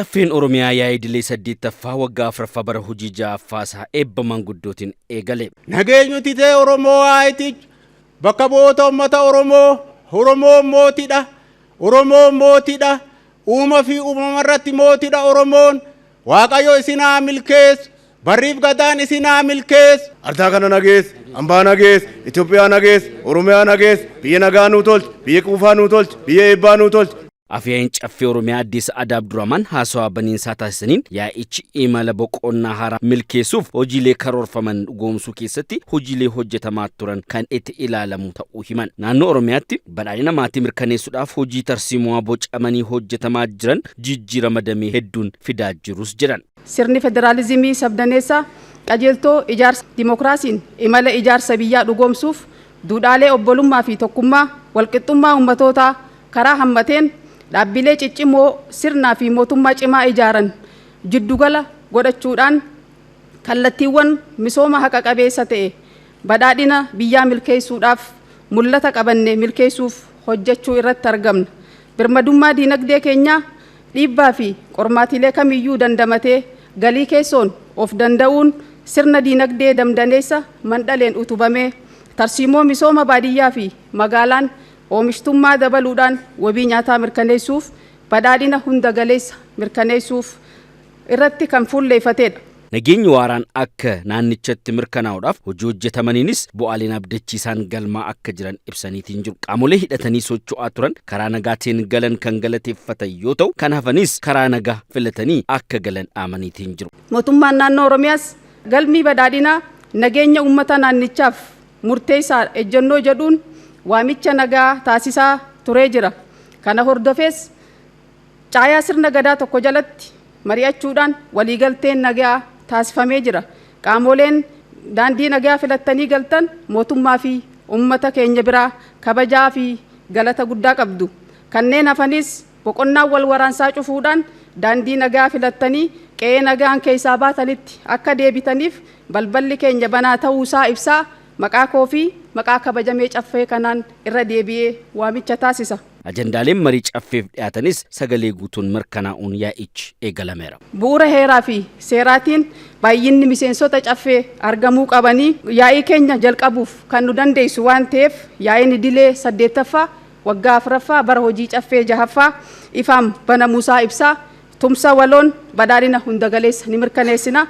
Caffeen Oromiyaa yaa'ii idilee 8ffaa waggaa 4ffaa bara hojii 6ffaa isaa eebba maanguddootiin eegale. Nageenyu titee Oromoo haayitichi bakka bu'oota uummata Oromoo, Oromoon mootiidha. Oromoon mootiidha. Uuma fi uumama irratti mootiidha Oromoon. Waaqayyo isin haa milkeessu. Barriif gadaan isin haa milkeessu. Ardaa kana nagees, hambaa nagees, Itoophiyaa nagees, Oromiyaa nagees, biyya nagaa nuu tolchi, biyya quufaa nuu tolchi, biyya eebbaa nuu tolchi. Afyaa'iin Caffee Oromiyaa Aadde Sa'aadaa Abdurrahmaan haasawaa baniinsaa taasisaniin yaa'ichi imala boqonnaa haaraa milkeessuuf hojiilee karoorfaman dhugoomsuu keessatti hojiilee hojjetamaa turan kan itti ilaalamu ta'uu himan. Naannoo Oromiyaatti badhaadhina maatii mirkaneessuudhaaf hojii tarsiimowaa bocamanii hojjetamaa jiran jijjiirama damee hedduun fidaa jirus jedhan. Sirni federaalizimii sabdaneessaa qajeeltoo ijaarsa dimokiraasiin imala ijaarsa biyyaa dhugoomsuuf duudhaalee obbolummaa fi tokkummaa walqixxummaa ummatootaa karaa hammateen dhaabbilee ciccimoo sirnaa fi mootummaa cimaa ijaaran jiddugala godhachuudhaan kallattiiwwan misooma haqa qabeessa ta'e badhaadhina biyyaa milkeessuudhaaf mul'ata qabanne milkeessuuf hojjechuu irratti argamna. Birmadummaa diinagdee keenyaa dhiibbaa fi qormaatilee kamiyyuu dandamatee galii keessoon of danda'uun sirna diinagdee damdaneessa mandhaleen utubamee tarsiimoo misooma baadiyyaa fi magaalaan oomishtummaa dabaluudhaan wabii nyaataa mirkaneessuuf badhaadhina hunda galeessa mirkaneessuuf irratti kan fuulleeffatedha. Nageenyi waaraan akka naannichatti mirkanaa'uudhaaf hojii hojjetamaniinis bu'aaleen abdachiisaan galmaa akka jiran ibsaniitiin jiru. Qaamolee hidhatanii socho'aa turan karaa nagaatiin galan kan galateeffatan yoo ta'u, kan hafanis karaa nagaa filatanii akka galan dhaamaniitiin jiru. Mootummaan naannoo Oromiyaas galmii badhaadhinaa nageenya uummata naannichaaf murteessaa ejjennoo jedhuun waamicha nagaa taasisaa turee jira. Kana hordofees caayaa sirna gadaa tokko jalatti mari'achuudhaan waliigalteen nagaa taasifamee jira. Qaamoleen daandii nagaa filattanii galtan mootummaa fi uummata keenya biraa kabajaa fi galata guddaa qabdu. Kanneen hafanis boqonnaa wal waraansaa cufuudhaan daandii nagaa filattanii qe'ee nagaan keessaa baatanitti akka deebitaniif balballi keenya banaa ta'uusaa ibsaa maqaa koo fi maqaa kabajamee caffee kanaan irra deebi'ee waamicha taasisa. Ajandaaleen marii caffeef dhiyaatanis sagalee guutuun mirkanaa'uun yaa'ichi eegalameera. Bu'uura heeraa fi seeraatiin baay'inni miseensota caffee argamuu qabanii yaa'ii keenya jalqabuuf kan nu dandeessu waan ta'eef yaa'iin idilee 8ffaa waggaa 4ffaa bara hojii caffee 6ffaa ifaan banamuusaa ibsaa tumsa waloon badhaadhina hunda galeessa ni mirkaneessina.